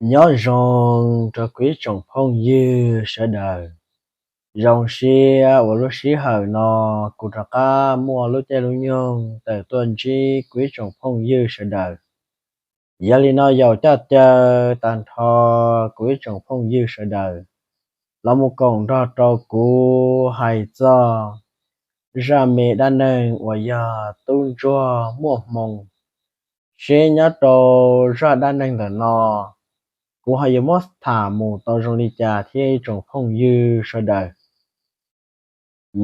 Nyob zoo rau kuv ib tsoom phooj ywg sawv daws. Zoo siab uas lub sij hawm no kuv rov qab muaj lub caij lub nyoog tawm tuaj ntsib kuv ib tsoom phooj ywg sawv daws. Yog li no yaum coj caw tag nrho kuv ib tsoom phooj ywg sawv daws los mus koom nrog rau kuv hais txog zaj me dab neeg uas yog tub ntsuag muaj hmoo. Seb nyob rau zaj dab neeg ntawm no, kuv ho yuav muab tham mus tau zoo li cas thiab ib tsoom phooj ywg sawv daws.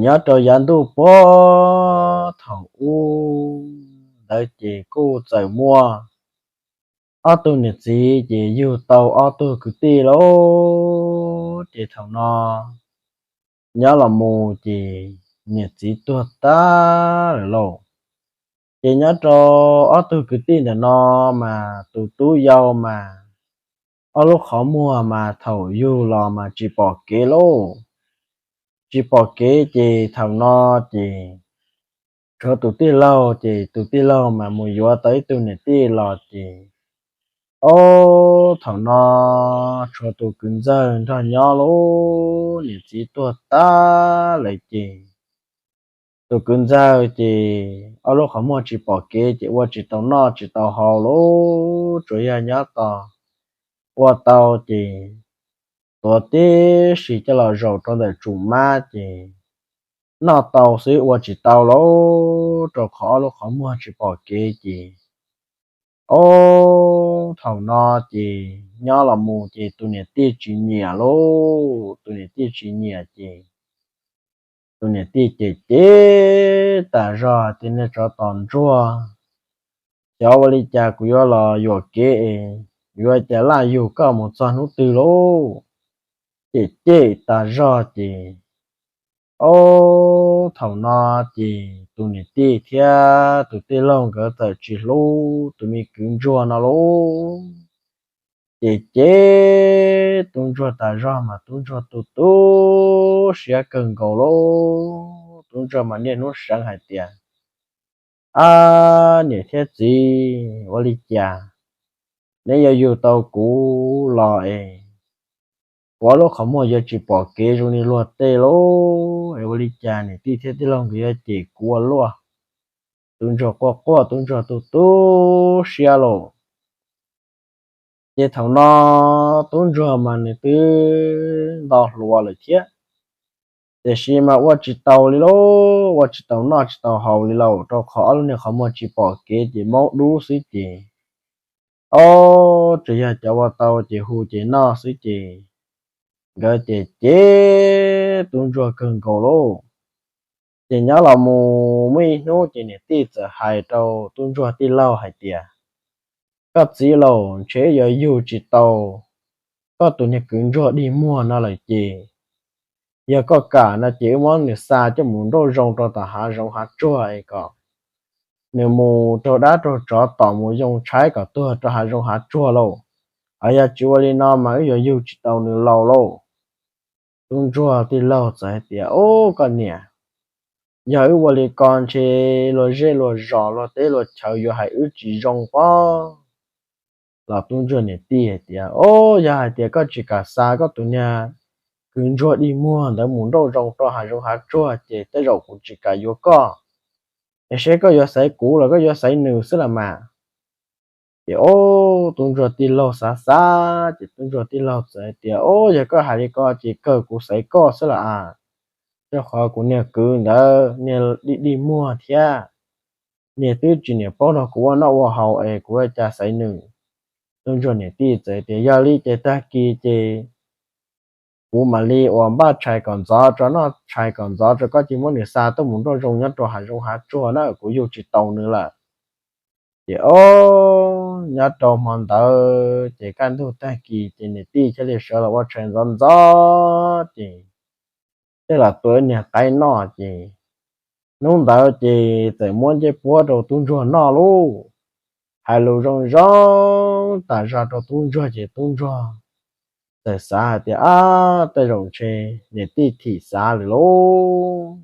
Nyob rau yav ntuj puag thaum ub ntawd ces kuj txawm muaj ob tug niam txiv ces yug tau ob tug kwv tij lauj. Ces thaum no nyob los mus ces niam txiv tuag tag lawm lauj. Ces nyob rau ob tug kwv tij ntawm no mas tus tub yau mas ob lub qhov muag mas thaum yug los mas tsis pom kev lauj. Tsis pom kev ces thaum no ces tshuav tus tij laug, ces tus tij laug mas mus yuav tau ib tug niam tij los ces, ob, thaum no tshuav tus kwv ntxawg nrog nyob lauj. Niam txiv tuag tag lawm ces tus kwv ntxawg ces ob lub qhov muag tsis pom kev ces ua tsis tau noj tsis tau haus lauj, tsuas yog nyob tos ua tau ces tuav tib si coj los zaum rau ntawm tsum mab ces noj tau xwb ua tsis tau lauj, rau qhov ob lub qhov muag tsis pom kev ces, ob, thaum no ces nyob los mus ces tus niam tij tsis nyiam lauj. Tus niam tij tsis nyiam ces tus niam tij cem cem tas zog tias, Niag tsov tom ntsuag, xyov ua li cas kuv yuav los yuam kev es yuav ua cas laj yug koj mus txog hnub twg lauj? Cem cem tas zog ces, ob, thaum no ces tus niam tij thiab tus tij laug nkawd txawm tsis hlub tus me kwv ntsuag no lauj. Ces cem tub ntsuag tas zog mas tub ntsuag tu tu siab kawg nkaus lauj. Tub ntsuag mas niaj hnub seev hais tias, Ab, niam thiab txiv, ua li cas neb yuav yug tau kuv los es kuv ob lub qhov muag yuav tsis pom kev zoo li luag tej lauj? Es ua li cas niam tij thiab tij laug nkawd yuav cem kuv ua luaj? Tub ntsuag quaj quaj, tub ntsuag tu tu siab lauj. Ces thaum no tub ntsuag mas nws twb nto hluas lawm thiab, tiam sis mas ua tsis tau li lauj, ua tsis tau noj tsis tau haus li lauj, rau qhov ob lub niag qhov muag tsis pom kev ces maub dub xwb ces, ob, tsuas yog cov ua tau ces hu ces noj xwb ces nkawd ces cem tub ntsuag kawg nkaus lauj. Ces nyob los mus muaj ib hnub ces niam tij txawm hais rau tub ntsuag tij laug hais tias, Koj txiv lauj, ntshe yuav yug tsis tau koj tus niag kwv ntsuag dig muag no lawm ces, yog koj kam no ces wb muab nws xa coj mus nrauj zoo rau tom hav zoov hav tsuag es kom nws mus raug dab raug tsov tom mus yoo tshaib kom tuag rau hav zoov hav tsuag lauj. Hos yog tsis ua li no mas wb yuav yug tsis tau nws laus lauj. Tub ntsuag tij laug txawm hais tias, Ob, koj niam, yog wb ua li ko ntshe luag zej luag zos luag teb luag chaw yuav hais wb tsis zoo pob. Los tub ntsuag niam tij hais tias, Ob, yog hais tias koj tsis kam xa koj tus niag kwv ntsuag dig muag ntawd mus nrauj zoo rau hav zoov hav tsuag ces tej zaum kuv tsis kam yuav koj. Es seb koj yuav xaiv kuv los koj yuav xaiv nws xwb los mas. Ces ob, tub ntsuag tij laug xav xav ces tub ntsuag tij laug txawm hais tias, Ob, yog koj hais li ko ces kawg kuv xaiv koj xwb los as. Rau qhov kuv niag kwv ntawd niag dig dig muag thiab, niag twb tsis niam paub nrog kuv ua noj ua haus es kuv ua cas xaiv nws. Tub ntsuag niam tij txawm tias, Yog li ces tag kis ces kuv mam li uas npaj tshais kom ntxov tso, noj tshais kom ntxov tso koj cia muab nws xa tuaj mus nrauj zoo nyob rau hav zoov hav tsuag na, kuv yug tsis tau nws lawm. Ces ob, nyob rau hmo ntawd ces kaj ntug tag kis ces niam tij thiaj li sawv los ua tshais ntxov ntxov ces thiaj los tua ib niag qaib noj ces hnub ntawd ces txawm muab ncej puab rau tub ntsuag noj lauj. Hais lus zoo zoo tas zog rau tub ntsuag ces tub ntsuag txawm xav hais tias, Ab, tej zaum ntshe niam tij thim xav lawm lauj,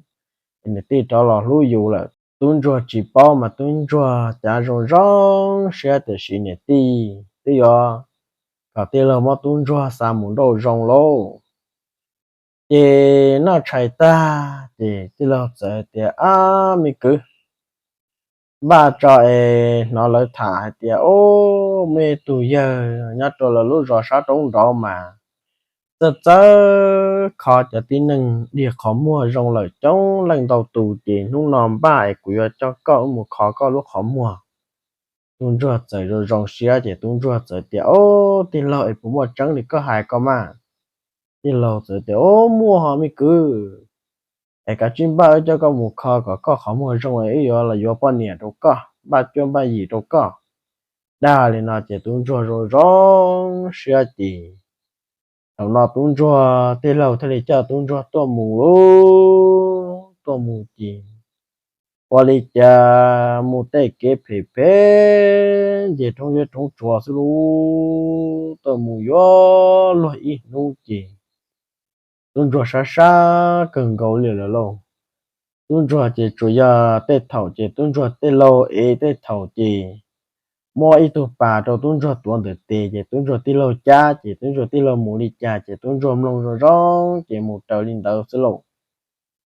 niam tij rov los hlub yus lawm. Tub ntsuag tsis paub mas tub ntsuag cav zoo zoo siab tiam sis niam tij twb yuav kom tij laug muab tub ntsuag xa mus nrauj zoo lauj. Ces noj tshais tag ces tij laug txawm tias, Ab me kwv, npaj tso es hnov lawv tham hais tias, o, muaj ib tug yawg nyob rau lawv lub zos sab roob nraud mas txawj txawj kho cov tib neeg dig qhov muag zoo lawm coob leej ntau tus, ces hnub no npaj es kuv yuav coj koj wb mus kho koj lub qhov muag. Tub ntsuag txawm zoo zoo siab ces tub ntsuag txawm tias, O, tij laug, es puas muaj tseeb li koj hais ko mas? Tij laug txawm tias, O, muaj ho me kwv, es kav tsij npaj wb coj koj mus kho kom koj qhov muag zoo es wb yuav los yuav poj niam rau koj, npaj cuab npaj yim rau koj. Dag li no ces tub ntsuag zoo zoo siab ces thaum no tub ntsuag tij laug thiaj li coj tub ntsuag tuaj mus lauj. Tuaj mus ces ua li cas mus tej kev phem phem nce roob zeb roob tsuas xwb lauj. Tuaj mus yuav luag ib hnub ces tub ntsuag sab sab kawg nkaus li lawm lauj. Tub ntsuag ces tsuas yog tej thaum ces tub ntsuag tij laug ev tej thaum ces muab ib tug pas rau tub ntsuag tuav ntawm tes ces tub ntsuag tij laug cab ces tub ntsuag tij laug mus li cas ces tub ntsuag mloog zoo zoo ces mus raws li ntawd xwb lauj.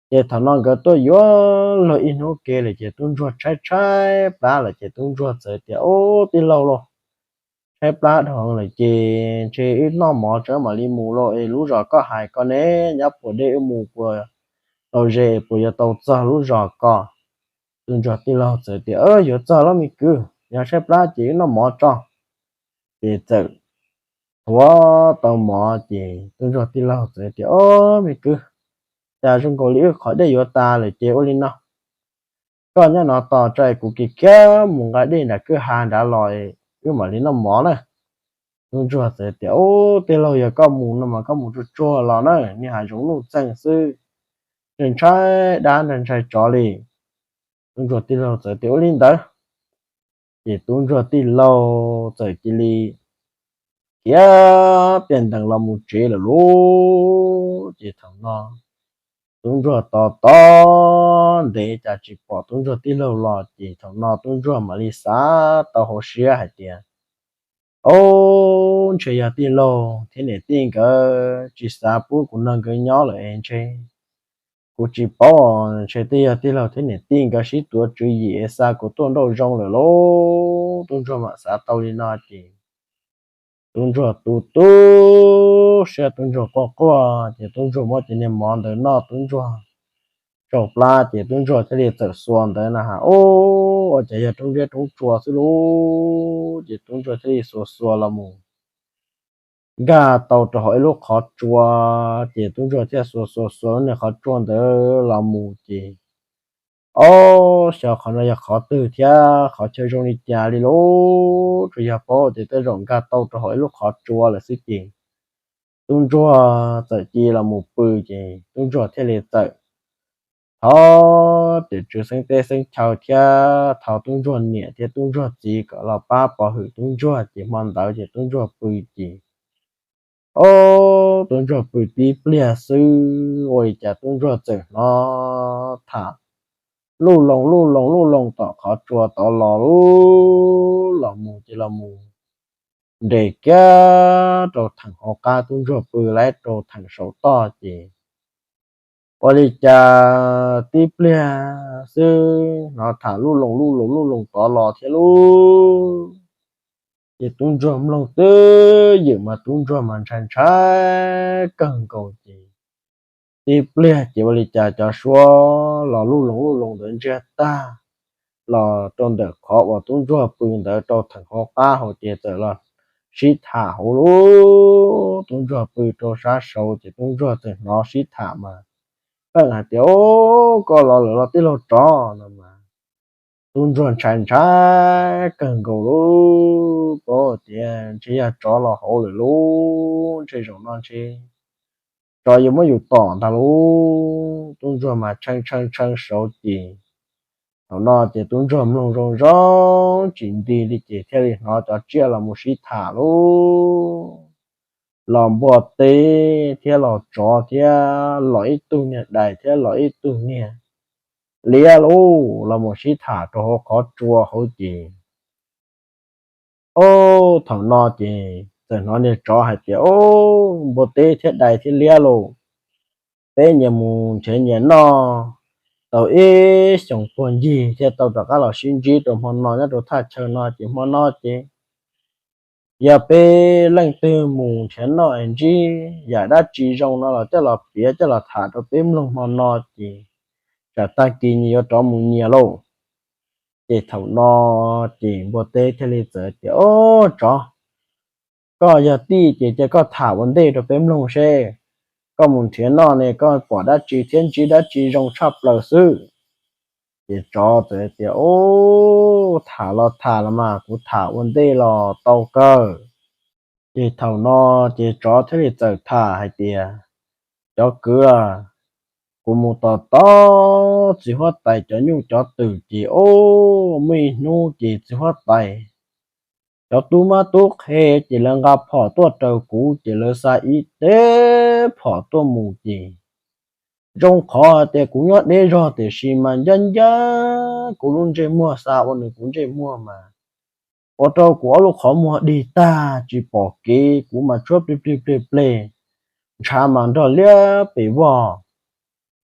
Ces thaum no nkawd tuaj yuav luag ib hnub kev lawm ces tub ntsuag tshaib tshaib plab lawm ces tub ntsuag txawm tias, Ub, tij laug lauj, tshaib plab dhau lawm ces ntshe wb noj mov tso mam li mus lauj, es lub zos koj hais ko ne, nyob puas deb wb mus puas tau ze es puas yuav tau txog lub zos ko? Tub ntsuag tij laug txawm tias, Yuav txog lawm me kwv, yog tshaib plab ces wb noj mov tso. Ces txawm thuav tau mov ces tub ntsuag tij laug txawm tias, Ob, me kwv, cas zoo nkaus li wb qhov dej yuav tas lawm ces ua li no, koj nyob no tos tso es kuv khiav khiav mus nqa dej nram kwj ha nrad los wb mam li noj mov na. Tub ntsuag txawm tias, Ub, tij laug, yog koj mus no mas koj mus tsuag tsuag los na, niaj hav zoov nuj txeeg xwb, ntshai dab ntshai tsov li. Tub ntsuag tij laug txawm tias, Ua li ntawd. Ces tub ntsuag tij laug txawm cia li khiav pias ntees los mus tsev lawm lauj. Ces thaum no tub ntsuag tos tos ntev cas tsis pom tub ntsuag tij laug los, ces thaum no tub ntsuag mam li xav tau hauv siab hais tias, Ob, ntshe yog tij laug thiab niam tij nkawd tsis xav pub kuv nrog nkawd nyob lawm es ntshe kuv tsis paub, ntshe twb yog tij laug thiab niam tij nkawd sib tuav tswv yim es xa kuv tuaj nrauj zoo lawm lauj. Tub ntsuag mam xav tau li no ces tub ntsuag tu tu siab, tub ntsuag quaj quaj, ces tub ntsuag muab cov niag mov ntawd noj, tub ntsuag tsau plab, ces tub ntsuag thiaj li txawm xuas ntawd na has, Ub, ua cas yog roob zeb roob tsua xwb lauj. Ces tub ntsuag thiaj li xuas xuas los mus nkag tau rau hauv ib lub qhov tsua, ces tub ntsuag thiaj xuas xuas xuas lub niag qhov tsua ntawd los mus ces, Ob, xyov qhov no yog qhov twg thiab qhov chaw zoo li cas li lauj, tsuas yog paub tias tej zaum nkag tau rau hauv ib lub qhov tsua lawm xwb ces tub ntsuag txawm cia los mus pw, ces tub ntsuag thiaj li txawm thov tus tswv xeeb teb xeeb chaw thiab thov tub ntsuag niam thiab tub ntsuag txiv kom los pab pov hwm tub ntsuag, ces hmo ntawd ces tub ntsuag pw ces, ob, tub ntsuag pw tib pliag xwb ua li cas tub ntsuag txawm hnov tham luj loo luj loo luj loo tom qhov tsua tod los, los mus ces los mus nres kiag rau theem hauv qab tub ntsuag pw laib rau theem saum toj ces ua li cas tib pliag xwb hnov tham luj loo luj loo luj loo tod los thiab lauj. Ces tub ntsuag mloog twb ywm mas tub ntsuag mas ntshai ntshai kawg nkaus ces tib pliag ces ua li cas cov suab los luj loo luj loo ntawd ntsiag tag los rau ntawm qhov uas tub ntsuag pw ntawd rau theem hauv qab hauv ces txawm los sib tham hauv lauj. Tub ntsuag pw rau sab saud ces tub ntsuag txawm hnov sib tham mas pheej hais tias, Ob, koj los lawm los tij laug tsov no mas tub ntsuag ntshai ntshai kawg nkaus lauj. Paub tias ntshe yog tsov los hauv lawm lauj, ntshe zaum no ntshe tsov yuav muab yus tom ntag lauj. Tub ntsuag mas tshee tshee tshee saud ces thaum no ces tub ntsuag mloog zoo zoo tsis nti li ces thiaj li hnov cov tsiaj los mus sib tham lauj. Los npua teb thiab los tsov thiab los ib tug niag dais thiab los ib tug niag liab lauj, los mus sib tham rau hauv qhov tsua hauv ces, ob, thaum no ces txawm hnov niag tsov hais tias, Ub, npua teb thiab dais thiab liab lauj, peb nyias mus nrhiav nyias noj tau ib xyoos puag ncig thiaj tau rov qab los sib ntsib rau hmo no nyob rau thaj chaw no ces hmo no ces yog peb leej twg mus nrhiav noj es ntsib yam dab tsi zoo no los coj los piav coj los tham rau peb mloog hmo no ces tsam tag kis nyias yuav rov mus nyias lauj. Ces thaum no ces npua teb thiaj li txawm tias, Ob, tsov, koj yog tij ces cia koj tham ua ntej rau peb mloog seb koj mus nrhiav noj ne koj pom dab tsi thiab ntsib dab tsi zoo tshaj plaws xwb. Ces tsov txawm tias, Ub, tham los tham los mas kuv tham ua ntej los tau kawg. Ces thaum no ces tsov thiaj li txawm tham hais tias, Cov kwv a, kuv mus tos tos txiv huab tais cov nyuj cov twm ces, ub, muaj ib hnub ces txiv huab tais cov tub mab tub qhe ces lawv nqa phom tuaj raws kuv ces lawv xa ib teg phom tuaj mus ces zoo qhov hais tias kuv nyob deb zog tiam sis mas ncaj ncaj kuv lub ntsej muag, xa ua nws kuv ntsej muag mas ua rau kuv ob lub qhov muag dig tag tsis pom kev, kuv mas tshuab plig plig plig pleg, ntshav mas nrog liab pes vog.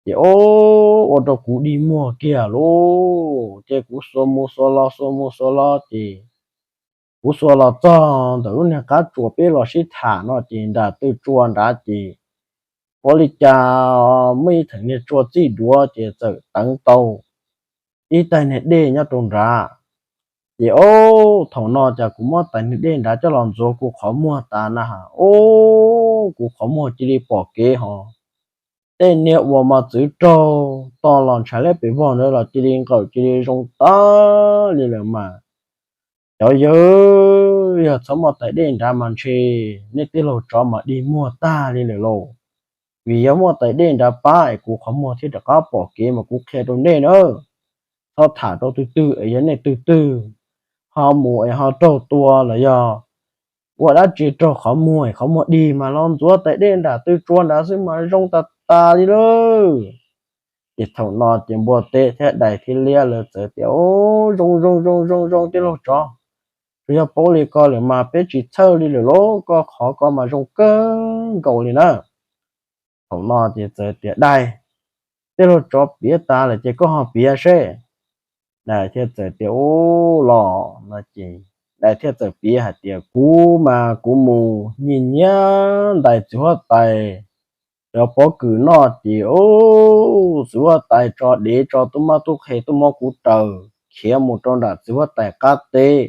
Ces ub, ua rau kuv dig muag kiag lauj, ces kuv xuas mus xuas los xuas mus xuas los ces kuv xuas los txog ntawm lub niag qab tsua peb los sib tham no ces nram tw tsua nrad ces ua li cas muaj ib theem niag tsua txij duav ces txawm teev tau ib taig niag dej nyob rau nrad. Ces ub, thaum no cas kuv muab tais niag dej nrad coj los ntxuav kuv qhov muag tas na, ub, kuv qhov muag cia li pom kev hos tej niag uas mos txwv raug to los ntshav liab pes vog ntawd los cia li nqawm cia li zoo tas li lawm mas. Cov yawg, yog txhob muaj tais dej nrad mas ntshe nej tij laug tsov mas dig muag tag li lawm lauj. Vim yog muaj tais dej nrad pab es kuv qhov muag thiaj rov qab pom kev mas kuv qhia rau nej na. Txhob tham rau twg twg es yog nej twg twg ho mus es ho raug tua los yog ua dab tsi raug qhov muag es qhov muag dig mas los ntxuav tais dej nram tw tsua nrad xwb mas zoo tas tas li lawm. Ces thaum no ces npua teb thiab dais thiab liab lawv txawm tias, Ub, zoo zoo zoo zoo zoo tij laug tsov, tsuas yog paub li ko lawm mas peb tsis txhawj li lawm lauj, koj qhov ko mas zoo kawg nkaus li na. Thaum no ces txawm tias, Dais, tij laug tsov piav tas lawm ces koj ho piav seb. Dais thiaj txawm tias, Ub, los no ces dais thiaj txawm piav hais tias, Kuv mas kuv mus nyiag nyiag ntais txiv huab tais cov pob kws noj ces, ub, txiv huab tais tso dev tso tub mab tub qhe tuaj muab kuv raws khiav mus rau nram txiv huab tais qab teb,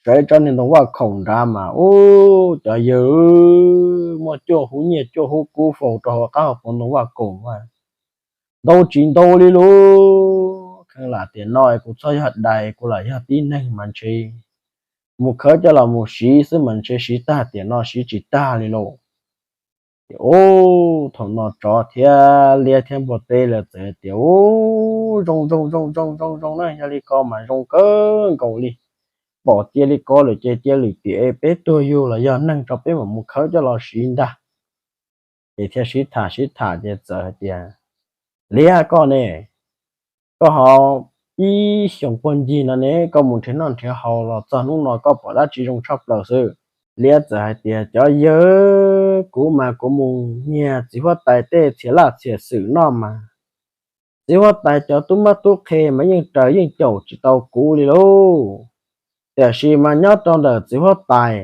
saib tsob niag ntoo vaj khaum nrad mas, ub, cov yawg, muaj cuaj hub nyiaj cuaj hub kub faus rau hauv qab hauv paus ntoo vaj khaum mas ntau tsis ntau li lauj. Kheev lam tiam no kuv txhob yog dais, kuv lam yog tib neeg mas ntshe mus khawb coj los mus siv xwb mas ntshe siv tag tiam no siv tsis tag li lauj. Ces ub, thaum no tsov thiab liab thiab npua teb lawv txawm tias, Ub, zoo zoo zoo zoo zoo zoo na, yog li ko mas zoo kawg nkaus li. Pom cia li ko lawm ces cia lwm tiam peb tuag yug los yog neeg tso peb mam mus khawb coj los siv ntag. Ces thiaj sib tham sib tham ces txawm hais tias, Liab koj ne, koj ho ib xyoos puag ncig no ne koj mus nrhiav noj nrhiav haus los txog hnub no koj pom dab tsi zoo tshaj plaws xwb? Liab txawm hais tias, Cov yawg, kuv mas kuv mus nyiag txiv huab tais tej txhia laj txhia xwm noj mas txiv huab tais cov tub mab tub qhe mas yeej raws yeej caum tsis tau kuv li lauj. Tiam sis mas nyob rau ntawm txiv huab tais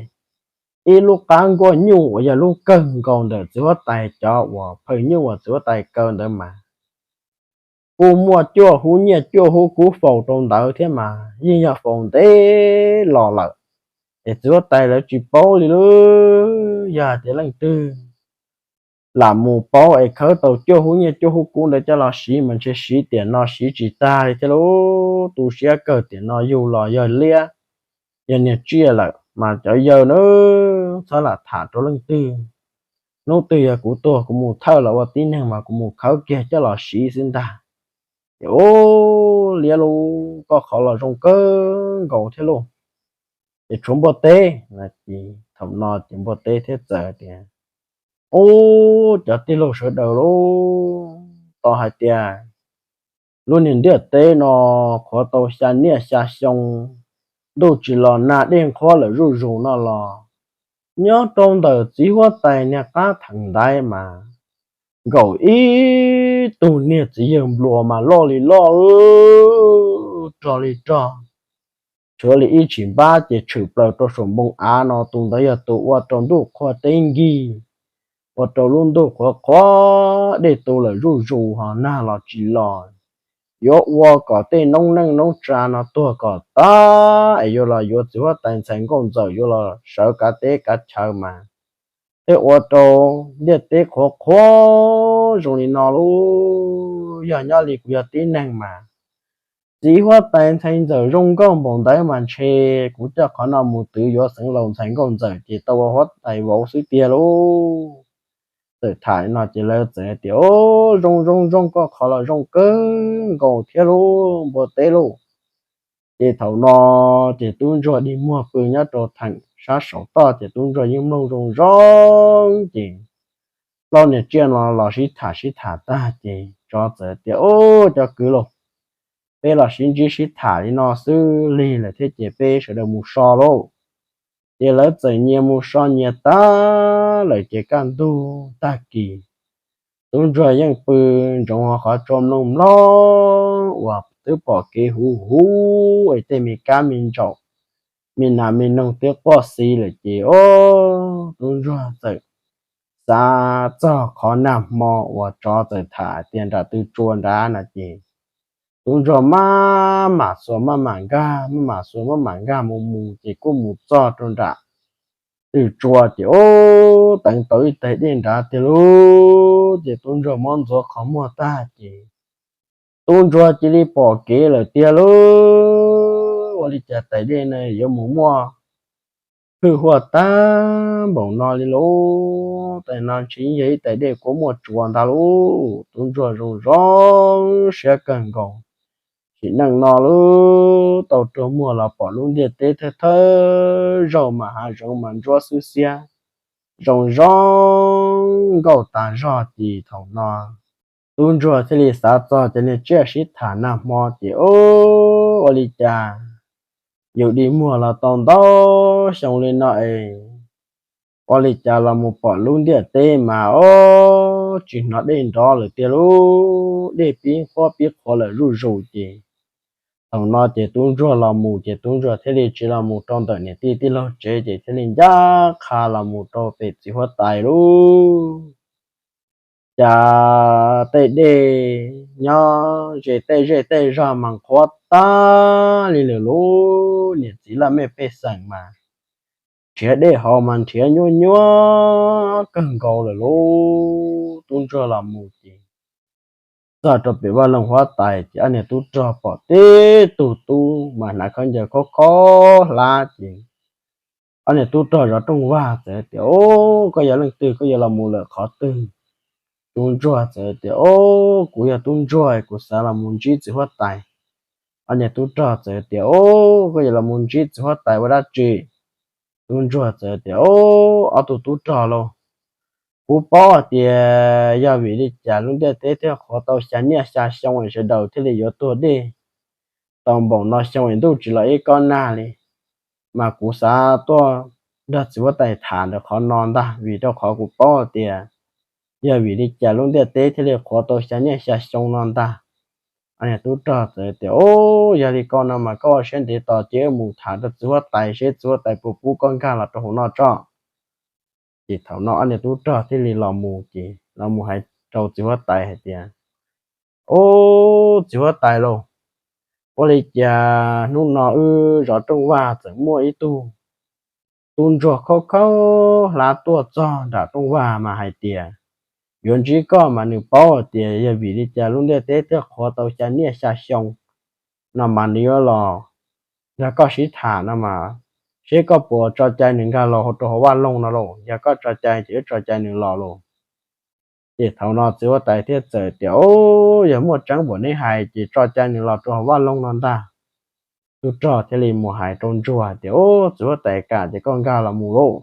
ib lub qab nkuaj nyuj uas yog lub kawg nkaus ntawm txiv huab tais cov uas phaw nyuj uas txiv huab tais kaw ntawd mas kuj muaj cuaj hub nyiaj cuaj hub kub faus rau ntawd thiab mas yeej yog faus ntev los lawm. Es txiv huab tais lawv tsis paub li lauj, yog hais tias leej twg lam mus paub es khawb tau cuaj hub nyiaj cuaj hub kub ntawd coj los siv mas ntshe siv tiam no siv tsis tag li thiab lauj. Tu siab kawg, tiam no yug los yog liab yog niag tsiaj lawm mas cov yawg na, txhob lam tham rau leej twg. Hnub twg yog kuv tuag kuv mus thawj los ua tib neeg mas kuv mus khawb kiag coj los siv xwb ntag. Ces ub, liab lauj, koj qhov los zoo kawg nkaus thiab lauj. Ces tshuav npua teb, thaum no ces npua teb thiaj txawm tias, Ub, cov tij laug sawv daws lauj, tau hais tias lub niag ntiaj teb no qhuav tau xya niaj xya xyoo, ntuj tsis los nag dej nqhuab lawm zuj zus no los Nyob rau ntawm txiv huab tais niag qab theem ntaiv mas nkaum ib tug niag txiv yawg nplua mas loj li loj, rog li rog, tshuav li ib tshim npab ces tshwm plaws rau saum npoo av no. Tus ntawd yog tus ua rau ntuj qhua teb nkig, ua rau lub ntuj qhuav qhuav, dej tu lawm zuj zus ho nag los tsis los. Yuav ua kom tej noob neej noob tsa no tuag kom tag es yuav los yuav txiv huab tais ntxhais nkauj ntxawm yuav los sawv kav teb kav chaw mas thiaj ua rau ntiaj teb qhuav qhuav zoo li no lauj. Yog nyob li kuv yog tib neeg mas txiv huab tais ntxhais ntxawm zoo nkauj npaum ntawd mas ntshe kuv coj qhov no mus twv yuav xeev laus ntxhais nkauj ntxawm ces tau ua huab tais vauv xwb tiag lauj. Txawm tham li no ces lawv txawm tias, Au, zoo zoo zoo, koj qhov los zoo kawg nkaus thiab lauj, npua teb lauj. Ces thaum no ces tub ntsuag dig muag pw nyob rau theem sab saum toj ces tub ntsuag yeej mloog zoo zoo ces plaub niag tsiaj no los sib tham sib tham tag ces tsov txawm tias, Au, cov kwv lauj, peb los sib ntsib sib tham li no xwb lig lawm thiab ces peb sawv daws mus so lauj. Ces lawv txawm nyias mus so nyias tag lawm ces kaj ntug tag kis tub ntsuag yeej pw ntsoov hauv qhov tsua mloog mloog uas twb pom kev huv huv es tej me kab me ntsaum, me nas me noog twb quaj xis lawm ces tub ntsuag txawm xav txog qhov nag hmo uas tsov txawm tham tias nram tw tsua nrad no ces tub ntsuag maj mam xuas maj mam nkag, maj mam xuas maj mam nkag mus mus ces kuj mus txog rau nram tw tsua ces ub, teev tau ib tais dej nrad tiag lauj. Ces tub ntsuag muab ntxuav qhov muag tag ces tub ntsuag cia li pom kev lawm tiag lauj. Ua li cas tais dej no yuav mus muaj hwj huaj tag npaum no li lauj? Tais no ntshe yog ib tais dej kuj muaj tsua ntag lauj. Tub ntsuag zoo zoo siab kawg nkaus. Sim neej no lub tau rua muag los pom lub ntiaj teb thawj thawj zaug mas hav zoov mas ntsuab xwb xiab, zoo zoo nkauj tas zog ces thaum no tub ntsuag thiaj li xav txog cov niag tsiaj sib tham nag hmo ces ub, ua li cas yus dig muag los tau ntau xyoo li no es ua li cas los mus pom lub ntiaj teb mas ub, tsis hnov dej nrov lawm tiag lauj, dej pib nqhuab pib qhuav lawm zuj zus ces thaum no ces tub ntsuag los mus ces tub ntsuag thiaj li tsis los mus rau ntawm niam tij tij laug tsev ces thiaj li ncaj qha los mus rau pem txiv huab tais lauj. Cas tej dej nyob ze tej zej tej zog mas nqhuab tag li lawm lauj, niam txiv laj mej pej xeem mas nrhiav dej haus mas nrhiav nyuaj nyuaj kawg nkaus lawm lauj. Tub ntsuag los mus ces txog rau pem vaj loog huab tais ces ob niag tub rog pom tib tug tub mas hnav khaub ncaws khaub khaub hlab ces ob niag tub rog zov rooj vag txawm tias, Ub, koj yog leej twg, koj yuav los mus lawm qhov twg? Tub ntsuag txawm tias, Ub, kuv yog tub ntsuag, kuv xav los mus ntsib txiv huab tais. Ob niag tub rog txawm tias, Ub, koj yuav los mus ntsib txiv huab tais ua dab tsi? Tub ntsuag txawm tias, Ub, ob tug tub rog lauj, kuv paub hais tias yog vim li cas lub ntiaj teb thiaj qhuav tau xya niaj xya xyoo es sawv daws thiaj li yuav tuag dej tau npaum no xyoo es ntuj tsis los ib kob nag li, mas kuv xav tuaj nrog txiv huab tais tham ntawm qhov no ntag, vim rau qhov kuv paub hais tias yog vim li cas lub ntiaj teb thiaj li qhuav tau xya niaj xya xyoo no ntag. Ob niag tub rog txawm tias, Ub, yog li ko no mas koj ua siab ntev tos ces wb mus tham rau txiv huab tais seb txiv huab tais puas pub koj nkag los rau hauv no tso. Ces thaum no ob niag tub rog thiaj li los mus ces los mus hais rau txiv huab tais hais tias, Ub, txiv huab tais lauj, ua li cas hnub no wb zov rooj vag txawm muaj ib tug tub ntsuag khaub khaub hlab tuaj txog nram rooj vag mas hais tias yuav ntsib koj, mas nws paub hais tias yog vim li cas lub ntiaj teb thiaj qhuav tau xya niaj xya xyoo no mas nws yuav los nrog koj sib tham no mas, seb koj puas tso cai nws nkag los rau hauv vaj loog no lauj, yog koj tso cai ces wb tso cai nws los lauj. Ces thaum no txiv huab tais thiaj txawm tias, Ub, yog muaj tseeb npaum neb hais ces tso cai nws los rau hauv vaj loog no ntag. Tub rog thiaj li mus hais rau ntsuag tias, Ub, txiv huab tais kam ces koj nkag los mus lauj.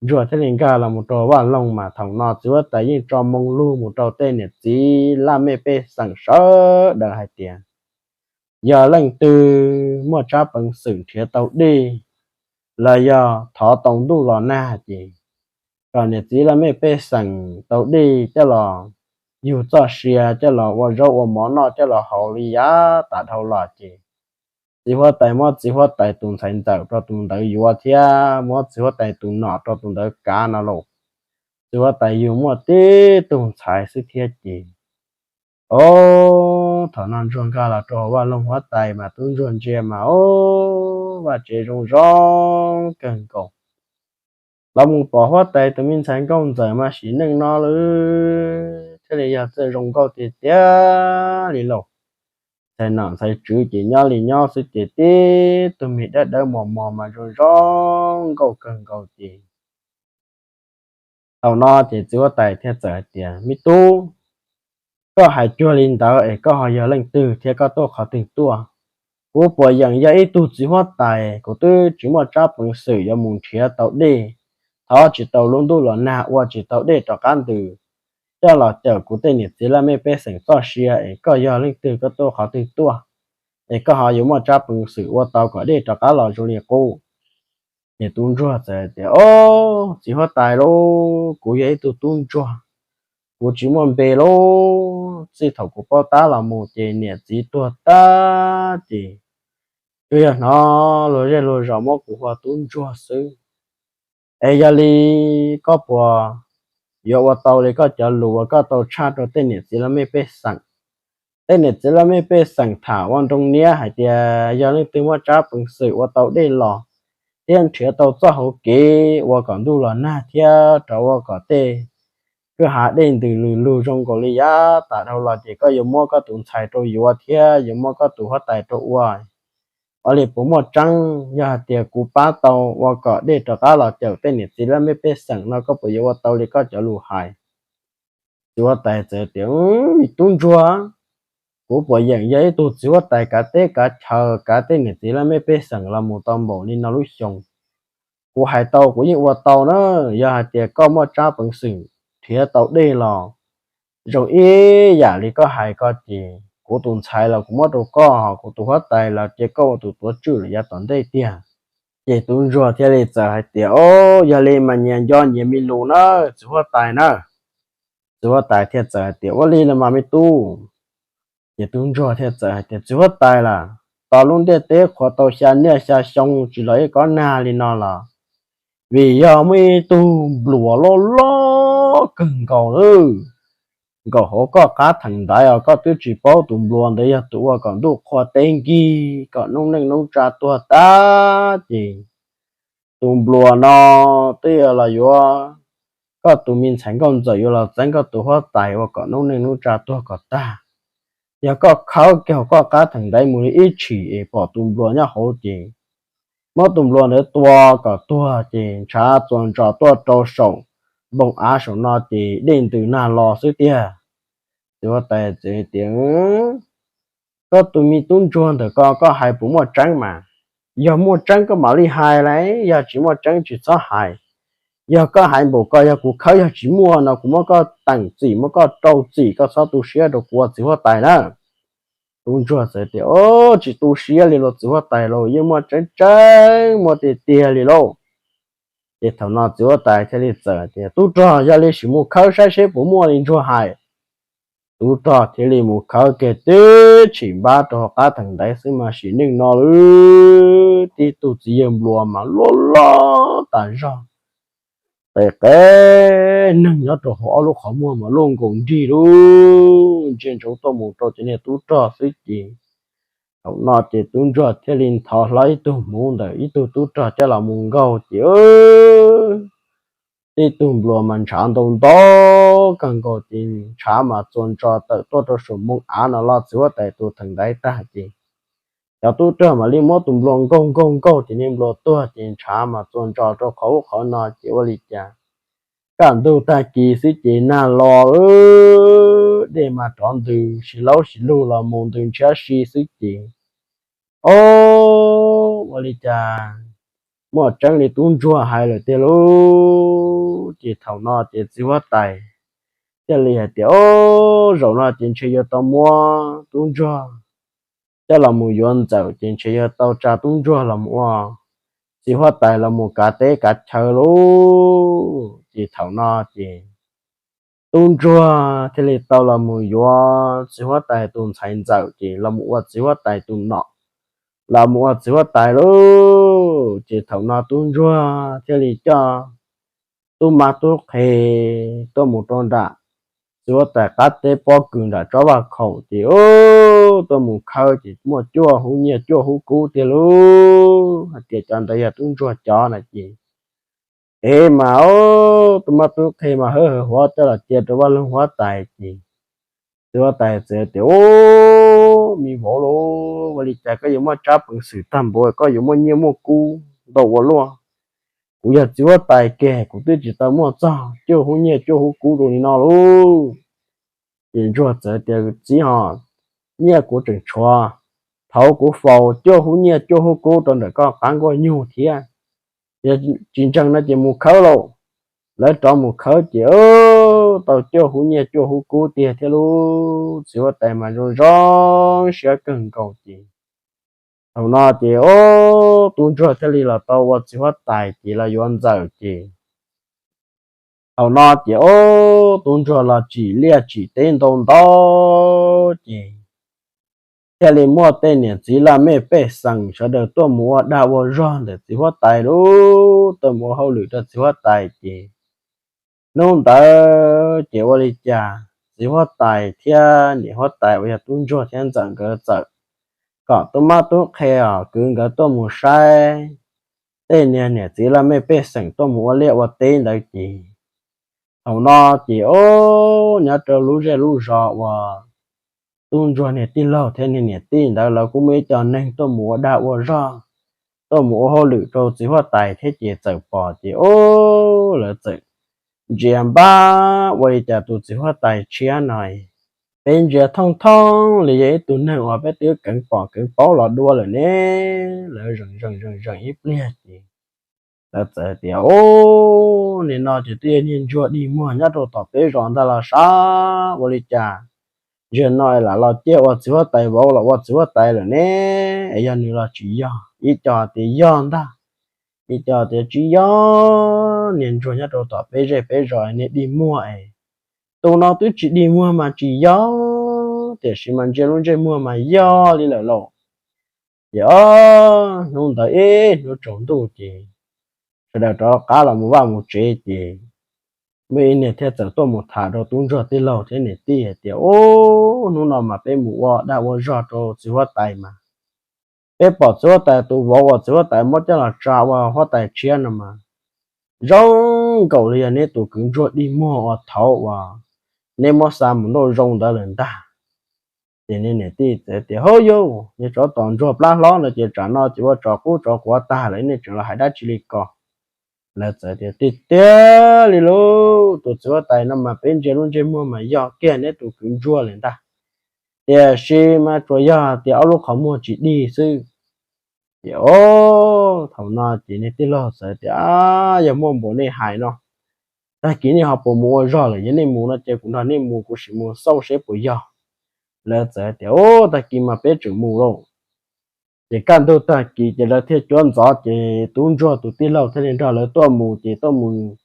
Ntsuag thiaj li nkag los mus rau hauv vaj loog mas thaum no txiv huab tais yeej tso moo lug mus rau tej niam txiv laj mej pej xeem sawv daws hais tias, Yog leej twg muaj tsab peev xwm nrhiav tau dej los yog thov tau ntuj los nag ces kom niam txiv laj mej pej xeem tau dej coj los yug txoj sia, coj los ua zaub ua mov noj, coj los haus li yav tas dhau los ces txiv huab tais muab txiv huab tais tus ntxhais ntxawm rau tus ntawd yuav thiab muab txiv huab tais tus nom rau tus ntawd kav no los, txiv huab tais yug muaj tib tug ntxhais xwb thiab ces, o, thaum no ntsuag nkag los rau hauv vaj loog huab tais mas tub ntsuag ntsia mas, o, vaj tsev zoo zoo kawg nkaus. Los mus pom huab tais tus me ntxhais nkauj ntxawm mas sim neej no lawm thiaj li yog txawj zoo nkauj tiag tiag li lauj. Ntxhais nom ntxhais tswv ces nyob li nyob xwb ces tib tug me dawb dawb mos mos mas zoo zoo nkauj kawg nkaus ces thaum no ces txiv huab tais thiaj txawm hais tias, me tub, koj hais cuag li ntawd es koj ho yog leej twg thiab koj tuaj qhov twg tuaj? Kuv puas yeem yog ib tug txiv huab tais, kuv twb tsis muaj tsab peev xwm yuav mus nrhiav tau dej, thov tsis tau lub ntuj los nag ua tsis tau dej rov qab ntws coj los cawm kuv tej niam txiv laj mej pej xeem txoj sia es koj yog leej twg koj tuaj qhov twg tuaj es koj ho yuav muaj tsab peev xwm ua tau kom dej rov qab los zoo li qub? Ces tub ntsuag txawm tias, o, txiv huab tais lauj, kuv yog ib tug tub ntsuag, kuv tsis muaj npe lauj. Txij thaum kuv paub tab los mus ces niam txiv tuag tag ces tsuas yog hnov luag zej luag zos muab kuv hu ua tub ntsuag xwb. Es yog li koj puas yuav ua tau li koj cov lus uas koj tau tshaj rau tej niam txiv laj mej pej xeem? Tej niam txiv laj mej pej xeem tham ua nroo niab hais tias yog leej twg muaj tsab peev xwm ua tau dej los thiab nrhiav tau txoj hauv kev ua kom ntuj los nag thiab rau ua kom tej kwj ha dej ntws lwm lug zoo nkaus li yav tas dhau los ces koj yuav muab koj tus ntxhais rau yuav thiab yuav muab koj tus huab tais rau ua. Ua li puas muaj tseeb? Yog hais tias kuv pab tau ua kom dej rov qab los cawm tej niam txiv laj mej pej xeem no koj puas yuav ua tau li koj cov lus hais? Txiv huab tais txawm tias, me tub ntsuag, kuv puas yeem yog ib tug txiv huab tais kav teb kav chaw kav tej niam txiv laj mej pej xeem los mus tau npaum li no lub xyoo? Kuv hais tau kuv yeej ua tau na. Yog hais tias koj muaj tsab peev xwm nrhiav tau dej los zoo ib yam li koj hais ko ces kuv tus ntxhais los kuv muab rau koj, kuv tus huab tais los ces koj ua tus tuav tswj lawm yav tom ntej tiag. Ces tub ntsuag thiaj li txawm hais tias, o, yog li mas nyias nco nyias me lus na, txiv huab tais na. Txiv huab tais thiaj txawm hais tias, ua li los mas me tub. Ces tub ntsuag thiaj txawm hais tias, txiv huab tais las, tos lub ntiaj teb qhuav tau xya niaj xya xyoo tsis los ib kob nag li no los vim yog muaj ib tug npluas loj loj kawg nkaus lawm nkaum hauv koj qab theem ntaiv os. Koj twb tsis paub tus npluas ntawd yog tus ua kom ntuj qhua teb nkig kom noob neej noob tsa tuag tag ces tus npluas no twb yuav los yuav koj tus me ntxhais nkauj ntxawm yuav los txeeb koj tus huab tais ua kom noob neej noob tsa tuag kom tag. Yog koj khawb kiag hauv koj qab theem ntaiv mus li ib tshim es pom tus npluas nyob hauv ces muab tus npluas ntawd tua kom tuag ces ntshav txuas ntsos tuaj rau saum npoo av saum no ces dej ntws nag los xwb tiag. Txiv huab tais txawm tias, koj tus me tub ntsuag ntawm ko, koj hais puas muaj tseeb mas? Yog muaj tseeb koj mam li hais las, yog tsis muaj tseeb tsis txhob hais. Yog koj hais npaum ko yog kuv khawb, yog tsis muaj no kuv muab koj teem txim muab koj rau txim, koj txhob tu siab rau kuv ua txiv huab tais na. Tub ntsuag txawm tias, o, tsis tu siab li los txiv huab tais los, yeej muaj tseeb tseeb muaj tiag tiag li lauj. Ces thaum no txiv huab tais thiaj li txawm tias, tub rog, yog li sim mus khawb saib seb puas muaj li ntsuag hais. Tub rog thiaj li mus khawb kiag tib tshim npab rau hauv qab theem ntaiv xwb mas sim neej no lawm tib tug txiv yawg npluas mas luaj loj tas zog, tes qe neeg nyob rau hauv ob lub qhov muag mas luaj nkaus nrig lub ntsia ntsoov tuaj mus rau cov niag tub rog xwb ces thaum no ces tub ntsuag thiaj li ntov hlo ib tug hmuv ntawm ib tug tub rog coj los mus nkaug ces tib tug npluas mas ntshav ntau ntau kawg nkaus ces ntshav mas txuas ntsos tawm tuaj rau saum npoo av no los txiv huab tais tus theem ntaiv tag ces cov tub rog mam li muab tus npluas nkaug nkaug nkaug ces niag npluas tuag ces ntshav mas txuas ntsos rau qhov ub qhov no ces ua li cas kaj ntug tag kis xwb ces nag los, dej mas rov ntws, siv laub siv lug los mus ntws ntshiab si xwb ces, o, ua li cas muaj tseeb li tub ntsuag hais lawm tiag lauj. Ces thaum no ces txiv huab tais thiaj li hais tias, o, zaum no ces ntshe yuav tau muab tub ntsuag coj los mus yuav ntxawm ces ntshe yuav tau tsa tub ntsuag los mus ua txiv huab tais los mus kav teb kav chaw lauj. Ces thaum no ces tub ntsuag thiaj li tau los mus yuav txiv huab tais tus ntxhais ntxawm ces los mus ua txiv huab tais tus nom, los mus ua txiv huab tais lauj. Ces thaum no tub ntsuag thiaj li coj tub mab tub qhe tuaj mus rau nram txiv huab tais qab teb pob kws nram tsob vaj khaum ces tuaj mus khawb ces muaj cuaj hub nyiaj cuaj hub kub tiag lauj. Hais tias cov ntawd yog tub ntsuag cov na ces, ev mas tub mab tub qhe mas hawb hawv huav coj los cia rau vaj loog huab tais ces txiv huab tais txawm tias, Ub, me vauv lauj, ua li cas koj yuav muaj tsab peev xwm tag npaum, koj yuav muaj nyiaj muaj kub ntau ua luaj? Kuv yog txiv huab tais kiag kuv twb tsis tau muaj txog cuaj hub nyiaj cuaj hub kub rau li no lauj. Ces ntsuag txawm tias, Txiv ho, nyiaj kuv tseem tshuav, thaum kuv faus cuaj hub nyiaj cuaj hub kub rau ntawm koj qab nkuaj nyug thiab. Yog tsis ntseeg no ces mus khawb lauj. Lawv rov mus khawb ces tau cuaj hub nyiaj cuaj hub kub tiag thiab lauj. Txiv huab tais mas zoo zoo siab kawg nkaus ces thaum no ces tub ntsuag thiaj li los tau ua txiv huab tais ces los yuav ntxawm ces thaum no ces tub ntsuag los tsim liaj tsim teb ntau ntau ces thiaj li muaj tej niam txiv laj mej pej xeem sawv daws tuaj mus ua dag ua zog ntawm txiv huab tais lauj, tuaj mus ua hauj lwm rau txiv huab tais ces hnub ntawd ces ua li cas txiv huab tais thiab niam huab tais uas yog tub ntsuag thiab ntxawm nkawd txawm kom tub mab tub qhe os kwv nkawd tuaj mus saib tej niag niam txiv laj mej pej xeem tuaj mus ua liaj ua teb ntawd ces thaum no ces o, nyob rau lub zej lub zos uas tub ntsuag niag tij laug thiab niag niam tij ntawd lawv kuj muaj ib co neeg tuaj mus ua dag ua zog, tuaj mus ua hauj lwm rau txiv huab tais thiab ces txawm pom ces o, lawv txawm ntsia npab ua li cas tus txiv huab tais tshiab no peb ntsia thooj thooj li yog ib tug neeg uas peb twb keev pom keev paub los dua lawm ne. Lawv zeem zeem zeem zeem ib pliag ces lawv txawm tias, Ub, nim no ces twb yog niag ntsuag dig muag nyob rau tom peb zos ntag los sav, ua li cas zaum no lam los ciaj ua txiv huab tais vauv los ua txiv huab tais lawm ne? Es yog nws los tsis yog? Ib co tias yog ntag, ib co tias tsis yog, niag ntsuag nyob rau tom peb zej peb zos niag dig muag es tus no twb tsis dig muag mas tsis yog, tiam sis mas ntsia lub ntsej muag mas yog li lawm lauj. Ces o, hnub ntawd ib hnub tsaus ntuj ces sawv daws rov qab los mus vaj mus tsev ces muaj ib niag thiaj txawm tuaj mus tham rau tub ntsuag tij laug thiab niam tij hais tias, Ub, hnub no mas peb mus ua dag ua zog rau txiv huab tais mas peb pom txiv huab tais tus vauv uas txiv huab tais muab coj los tsa ua huab tais tshiab no mas zoo nkaus li yog neb tus kwv ntsuag dig muag uas thaud uas neb muab xa mus nrauj zoo ntawd lawm ntag. Ces niag niam tij txawm tias, Hauj yauj, niag tsov tom ntsuag plab hlob no ces tsam no ces ua tsov qub tsov quav tag lawm nej tseem los hais dab tsi li ko? Lawv txawm tias, Tiag tiag li lauj, tus txiv huab tais no mas peb ntsia lub ntsej muag mas yog kiag neb tus kwv ntsuag lawm ntag, tiam sis mas tsuas yog tias ob lub qhov muag tsis dig xwb. Ces o, thaum no ces niag tij laug txawm tias, Yog muaj npaum nej hais no, tag kis nej ho puas mus ua zog lawm? Yog nej mus no ces kuv nrog nej mus, kuv sim mus xauj seb puas yog. Lawv txawm tias, Ub, tag kis mas peb tseem mus lauj. Ces kaj ntug tag kis ces lawv thiaj cuab ntxov ces tub ntsuag tus tij laug thiaj li nrog lawv tuaj mus ces tuaj mus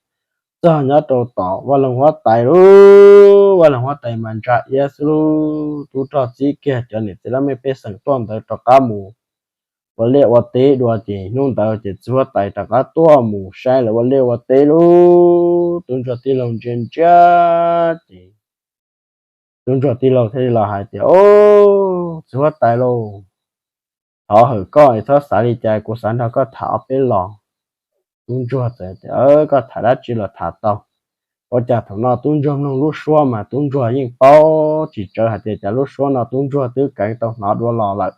txog nyob rau tom vaj loog huab tais lauj. Vaj loog huab tais mas ntsa iab xwb lauj, tub rog txib kiag cov niam txiv laj mej pej xeem tuaj ntawd rov qab mus ua liaj ua teb dua ces hnub ntawd ces txiv huab tais rov qab tuaj mus saib lawv ua liaj ua teb lauj. Tub ntsuag tij laug ntsia ntsia ces tub ntsuag tij laug thiaj li los hais tias, O, txiv huab tais lauj, thov hawm koj es txhob xav li cas, kuv xav nrog koj tham ob peb los. Tub ntsuag txawm tias, Koj tham dab tsi los tham tau. Ua cas thaum no tub ntsuag mloog lub suab mas tub ntsuag yeej paub tsis tsawv hais tias cas lub suab no tub ntsuag twb keev tau hnov dua los lawm.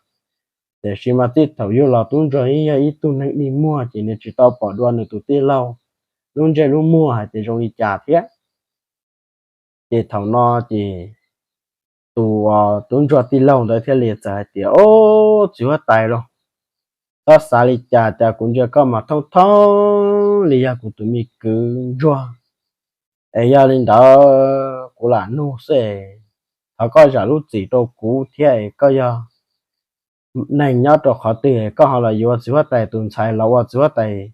Tiam sis mas txij thaum yug los tub ntsuag yeej yog ib tug neeg dig muag ces nws tsis tau pom dua nws tus tij laug lub ntsej lub muag hais tias zoo li cas thiab. Ces thaum no ces tus tub ntsuag tij laug ntawd thiaj li txawm hais tias, O, txiv huab tais lauj, txhob xav li cas, cas kuv ntsia koj mas thooj thooj li yog kuv tus me kwv ntsuag. Es yog li ntawd kuv lam nug xwb, thov koj zam lub txim rau kuv thiab es koj yog neeg nyob rau qhov twg, koj ho los yuav txiv huab tais tus ntxhais los ua txiv huab tais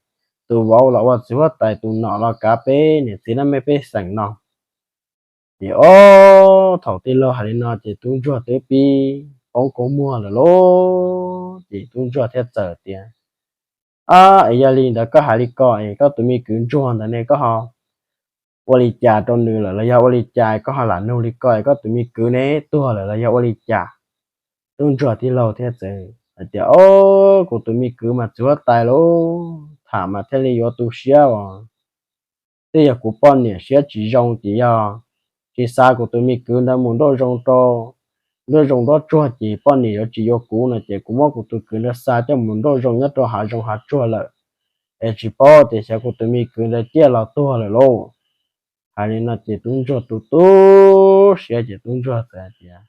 tus vauv, los ua txiv huab tais tus nom los kav peb niam txiv laj mej pej xeem no. Ces ob, thaum tij laug hais li no ces tub ntsuag twb pib poob kua muag lawm lauj. Ces tub ntsuag thiaj txawm tias, Ab, es yog li ntawd koj hais li ko es koj tus me kwv ntsuag ntawd ne koj ho ua li cas rau nws lawm los yog ua li cas koj ho lam nug li ko es koj tus me kwv ne tuag lawm los yog ua li cas? Tub ntsuag tij laug thiaj txawm hais tias, Ob, kuv tus me kwv mas txiv huab tais lauj, tham mas thiaj li yuav tu siab os. Twb yog kuv poj niam siab tsis zoo ces yog tsis xa kuv tus me kwv ntawd mus nrauj zoo rau, nrauj zoo nrauj tsuag ces poj niam yuav tsis yuav kuv no ces kuv muab kuv tus kwv ntawd xa coj mus nrauj zoo nyob rau hav zoov hav tsuag lawm, es tsis paub tias xyov kuv tus me kwv ntawd ciaj los tuag lawm lauj. Hais li no ces tub ntsuag tu tu siab ces tub ntsuag txawm hais tias,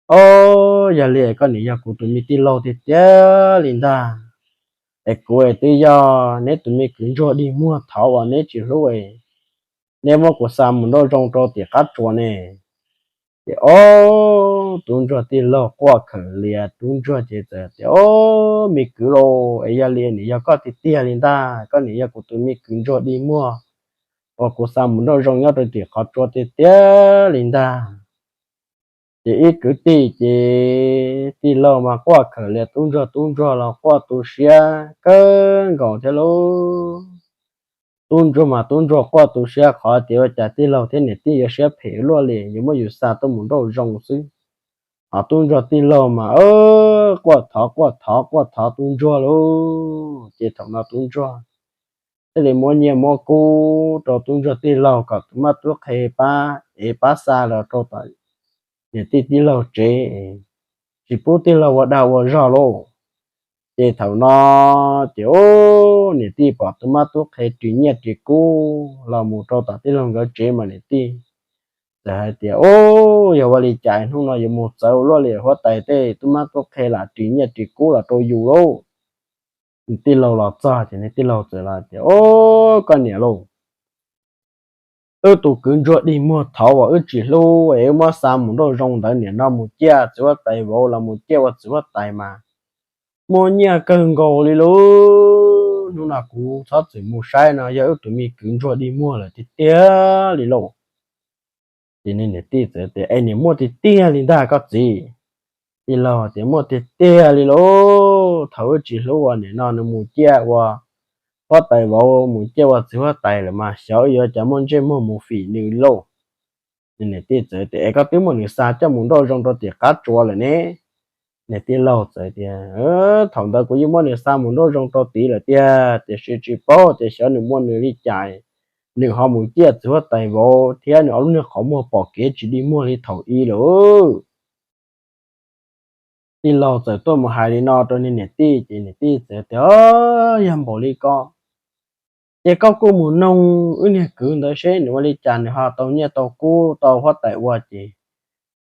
Ob, yog li koj niam yog kuv tus me tij laug tiag tiag li ntag. Es kuv es twb yog neb tus me kwv ntsuag dig muag thaud uas neb tsis hlub es neb muab kuv xa mus nrauj zoo rau tim qab tsuas ne. Ces ob, tub ntsuag tij laug quaj khawm lias, tub ntsuag ces txawm tias, Ob, me kwv lauj, es yog li niam yog koj tiag tiag li ntag, koj niam yog kuv tus me kwv ntsuag dig muag uas kuv xa mus nrauj zoo nyob rau tim qhov tsua tiag tiag li ntag. Ces ib kwv tij ces tij laug mas quaj khawm lias, tub ntsuag tub ntsuag los quaj tu siab kawg nkaus thiab lauj. Tub ntsuag mas tub ntsuag quaj tu siab qhov tias ua cas tij laug thiab niam tij yuav siab phem luaj li, yuav muab yus xa tuaj mus nrauj zoo xwb. Ho tub ntsuag tij laug mas quaj thov quaj thov quaj thov tub ntsuag lauj. Ces thaum no tub ntsuag thiaj li muab nyiaj muab kub rau tub ntsuag tij laug kom tus mab tub qhe pab ev pab xa los rau tom niam tij tij laug tsev, tsis pub tij laug ua dag ua zog lauj. Ces thaum no ces niam tij pom tus mab tub qhe ris nyiaj ris kub los mus rau tom tij laug nkawd tsev mas niam tij txawm hais tias, Ub, yog ua li cas hnub no yuav mus txawv luaj li, huab tais tej tus mab tub qhe lam ris nyiaj ris kub los rau yus lauj. Tij laug los txog ces tij laug txawm hais tias, Ub, koj niam lauj, wb tus kwv ntsuag dig muag thaud uas wb tsis hlub es wb muab xa mus nrauj zoo ntawd nim no mus ciaj txiv huab tais vauv los mus ciaj ua txiv huab tais mas muaj nyiaj kawg nkaus li lauj. Hnub no kuv txhob txwm mus saib no yog wb tus me kwv ntsuag dig muag lawm tiag tiag li lauj. Ces niam tij txawm tias, Es niam, muaj tiag tiag li ntag koj txiv. Tij laug tias, Muaj tiag tiag li lauj, thaum wb tsis hlub uas nim no nws mus ciaj ua huab tais vauv, mus ciaj ua txiv huab tais lawm mas xyov wb yuav cas muaj ntsej muag mus fim nws lauj. Niam tij txawm tias, Es koj twb muab nws xa coj mus nrauj zoo rau tim qab tsua lawm ne. Niam tij laug txawm tias, Thaum ntawd kuv yeej muab nws xa mus nrauj zoo rau tid lawm tiag, tiam sis tsis paub tias xyov nws muaj nws li cas, nws ho mus ciaj txiv huab tais vauv thiab nws ob lub niag qhov muag pom kev tsis dig muag li thaum ub lawm. Tij laug txawm tuaj mus hais li no rau niam tij ces niam tij txawm tias, Yog npaum li ko ces koj kuj mus noog wb niag kwv ntawd seb nws ua li cas nws ho tau nyiaj tau kub tau huab tais ua ces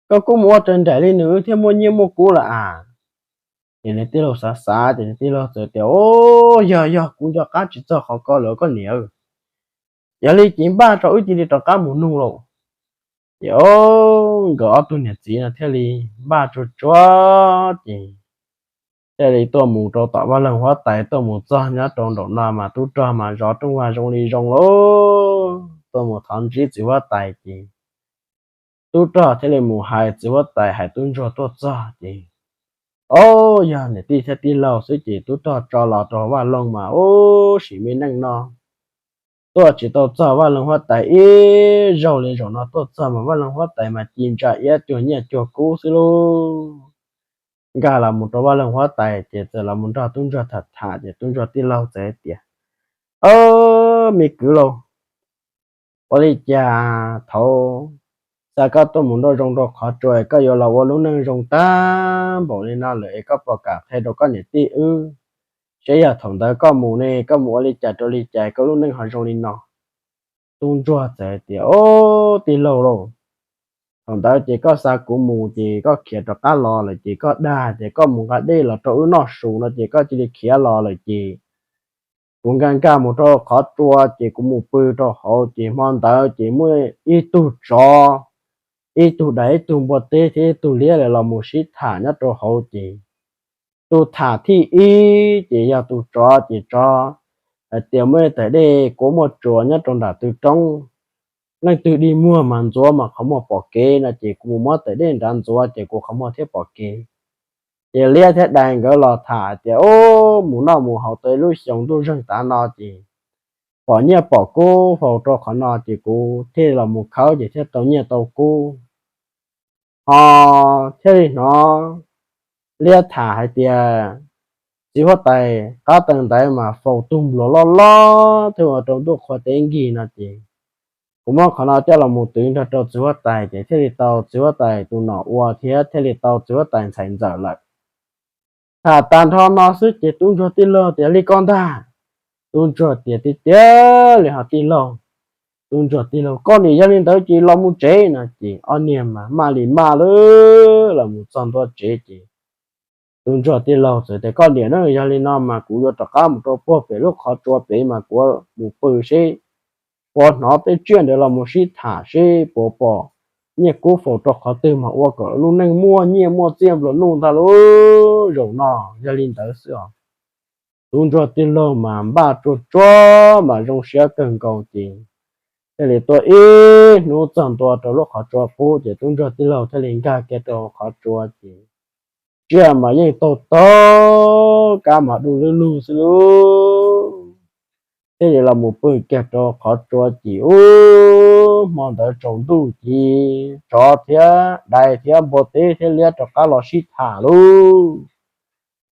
koj kuj mus ua raws nraim li nws wb thiaj muaj nyiaj muaj kub lawm as. Ces niam tij laug xav xav ces niam tij laug txawm tias, Yog yog, kuv nco qab tsis txog qhov ko lawm koj niam. Yog li ces npaj rau wb cia li rov qab mus nug lauj. Ces nkawd ob tug niam txiv no thiaj li npaj tsuag tsuag ces thiaj li tuaj mus rau tom vaj loog huab tais. Tuaj mus txog nyob rau nraum no mas tub rog mas zov rooj vag zoo li zoo lauj. Tuaj mus thov ntsib txiv huab tais ces tub rog thiaj li mus hais txiv huab tais hais tub ntsuag tuaj txog ces, ob, yog niam tij thiab tij laug xwb ces tub rog tso los rau vaj loog mas ub, sim me neej no tuaj tsis tau txog vaj loog huab tais ib zaug li. Zaum no tuaj txog mas vaj loog huab tais mas ci ntsa iab cuag nyiaj cuag kub xwb lauj. Nkag los mus rau vaj loog huab tais ces txawm los mus nrog tub ntsuag tham tham ces tub ntsuag tij laug txawm hais tias, Ob, me kwv lauj, ua li cas thaum xa koj tuaj mus nrauj zoo rau qhov tsua koj yuav los ua lub neej zoo tag npaum li no lawm es koj puas kam qhia rau koj niam tij wb seb yog thaum ntawd koj mus ne koj mus ua li cas rau li cas koj lub neej ho zoo li no? Tub ntsuag txawm hais tias, Ob, tij laug lauj, thaum ntawd ces koj xa kuv mus ces koj khiav rov qab los lawm ces koj dag tias koj mus nqa dej los rau wb noj su no ces koj cia li khiav los lawm ces kuv nkag nkag mus rau qhov tsua ces kuv mus pw rau hauv ces hmo ntawd ces muaj ib tug tsov, ib tug dais, ib tug npua teb thiab ib tug liab lawv los mus sib tham nyob rau hauv ces Tus tham thib ib ces yog tus tsov ces tsov hais tias, Muaj ib tais dej kub muaj tsuas nyob rau nram tw roob, leej twg dig muag mas ntxuav mas qhov muag pom kev no ces kuv mus muab tais dej nrad ntxuav ces kuv qhov muag thiaj pom kev. Ces liab thiab dais nkawd los tham hais tias, Ub, mus noj mus haus tau ib lub xyoos ntuj zeeg tav no ces pom nyiaj pom kub faus rau qhov no ces kuv thiaj los mus khawb ces thiaj tau nyiaj tau kub. Ho thiaj li hnov liab tham hais tias, Txiv huab tais, qab taw ntawd mas faus tug npluas loj loj thiab ua rau ntuj qhua teb nkig no ces kuv muab qhov no coj los mus twv nrog rau txiv huab tais ces thiaj li tau txiv huab tais tus nom ua thiab thiaj li tau txiv huab tais ntxhais ntxawm lawm. Tham tas nrho no xwb ces tub ntsuag tij laug tias, Li koj ntag. Tub ntsuag tias, Tiag tiag li ho tij laug. Tub ntsuag tij laug, Koj niam yog li ntawd ces los mus tsev no ces ob niag mas maj li maj lawm los mus txog ntua tsev ces tub ntsuag tij laug txawm tias, Koj niam na, yog li no mas kuv yuav rov qab mus rau puag pem lub qhov tsua pem mas kuv mus pw seb puas hnov tej tsiaj ntawd los mus sib tham seb puas pom nyiaj kub faus rau qhov twg mas ua kom lub neej muaj nyiaj muaj txiaj nplua nuj ntag lauj. Zaum no yog li ntawd xwb os. Tub ntsuag tij laug mas npaj tsuag tsuag mas zoo siab kawg nkaus ces thiaj li tuaj ib hnub txog ntua rau lub qhov tsua qub ces tub ntsuag tij laug thiaj li nkag kiag rau qhov tsua ces tsiaj mas yeej taug taug kab mas du lug lug xwb lauj. Thiaj li los mus pw kiag rau qhov tsua ces ub, hmo ntawd tsaus ntuj ces tsov thiab dais thiab npua teb thiab liab rov qab los sib tham lauj.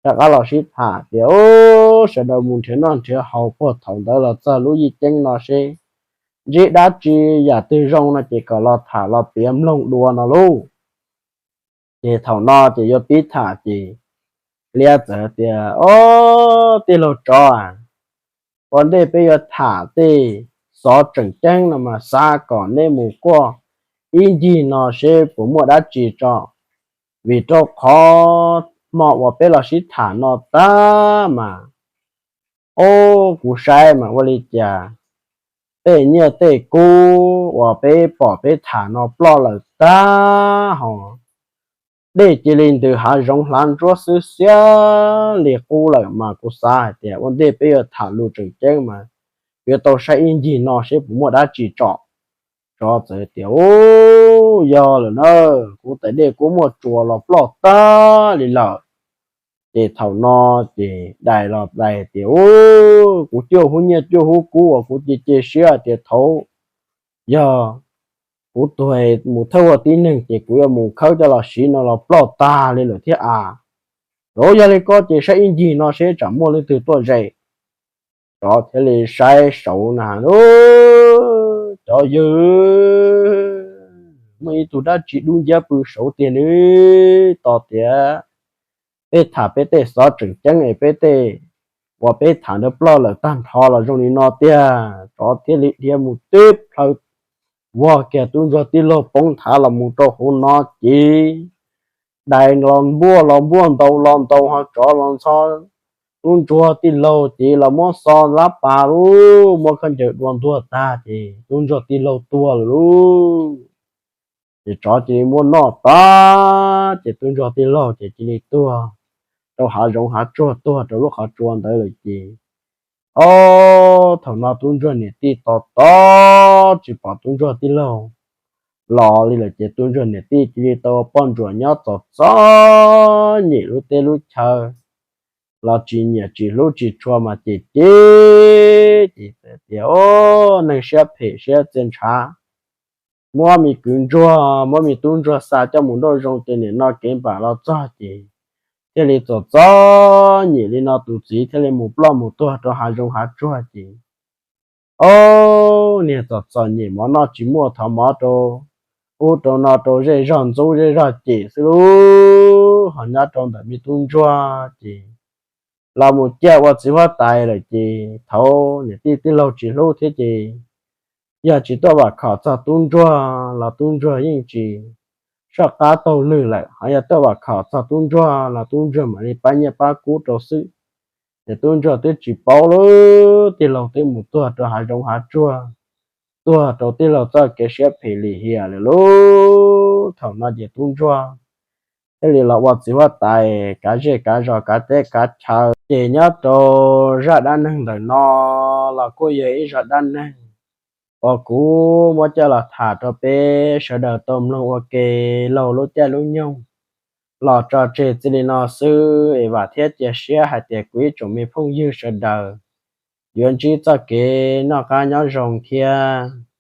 Rov qab los sib tham tias, Ub, sawv daws mus nrhiav noj nrhiav haus puag thaum ntawd los txog lub yij ceeb no seb ntsib dab tsi yam twg zoo no ces kom los tham los piav mloog dua no lauj. Ces thaum no ces yuav pib tham ces liab txawm tias, Ob, tij laug tsov, ua ntej peb yuav tham tej xov tseem ceeb no mas xav kom neb mus kuaj ib ncig no seb puas muaj dab tsi tso, vim rau qhov hmo uas peb los sib tham no tag mas, ob, kuv saib mas ua li cas tej nyiaj tej kub uas peb pom peb tham no ploj lawm tag hos dej cia li ntws hav zoov hlav ntsuab xwb xiab li qub lawm mas kuv xav hais tias ua ntej peb yuav tham lus tseem ceeb mas yuav tau saib ib ncig no seb puas muaj dab tsi tso. Tsov txawm tias, Ub, yog lawm na, kuv tais dej kub muaj tsuas los ploj tag li lawm. Ces thaum no ces dais los dais tias, Ub, kuv cuaj hub nyiaj cuaj hub kub uas kuv cia cia siab tias thaum yog kuv tuag mus thawj ua tib neeg ces kuv yuav mus khawb coj los siv no los ploj tag li lawm thiab as. Los yog li koj ces saib ib ncig no seb tsam muaj leej twg tuaj ze. Tsov thiaj li saib saud na, Cov yawg, muaj ib tug dab tsi dub nciab pw saud tiag nws, tos tias peb tham peb tej xov tseem ceeb es peb tej uas peb tham ntawd ploj lawm tag nrho los zoo li no tiag. Tsov thiaj li dhia mus tib plhaw vog kiag tub ntsuag tij laug poob nthav los mus rau hauv no ces dais los npuaj los npuaj ntaus los ntaus ho tsov los ntxhov tub ntsuag tij laug ces los muab xo lab pas lub muab khaub ncaws dua ntuag tag ces tub ntsuag tij laug tuag lawm lauj. Ces tsov cia li muab noj tag ces tub ntsuag tij laug ces cia li tuag rau hav zoov hav tsuag tuag rau lub qhov tsua ntawd lawm ces, ob, thaum no tub ntsuag niam tij tos tos tsis pom tub ntsuag tij laug los li lawm ces tub ntsuag niam tij cia li tau ua poj ntsuam nyob txom txom nyem lub teb lub chaw los tsis nyiam tsis hlub tsis tshua mas ces ces ces tias, Ob, neeg siab phem siab txia ntshav, muab me kwv ntsuag muab me tub ntsuag xa coj mus nrauj zoo ces nim no kev npam los txog ces thiaj li txom txom nyem li no tus txiv thiaj li mus ploj mus tuag rau hav zoov hav tsuag ces, ob, niag txom txom nyem mov noj tsis muaj thov mov rau ub rau no rau zej zog ntxub zej zog cem xwb lauj. Ho nyob rau ntawm me tub ntsuag ces los mus ciaj ua txiv huab tais lawm ces thaum niam tij tij laug tsis hlub thiab ces yog tsis tuaj vam khom txog tub ntsuag los tub ntsuag yeej tsis soj qab taug lw lawm, ho yog tuaj vam khom txog tub ntsuag los tub ntsuag mam li pab nyiaj pab kub rau xwb. Ces tub ntsuag twb tsis paub lub tij laug twb mus tuag rau hav zoov hav tsuag, tuag rau tij laug txoj kev siab phem lim hiam lawm lauj. Thaum no ces tub ntsuag thiaj li los ua txiv huab tais kav zej kav zos kav teb kav chaw. Ces nyob rau zaj dab neeg ntawm no los kuj yog ib zaj dab neeg uas kuv muab coj los tham rau peb sawv daws tau mloog ua ke laug lub caij lub nyoog los tso tseg txij li no xwb es vam thiab cia siab hais tias kuv ib tsoom me phooj ywg sawv daws yuav ntsib txoj kev noj qab nyob zoo thiab.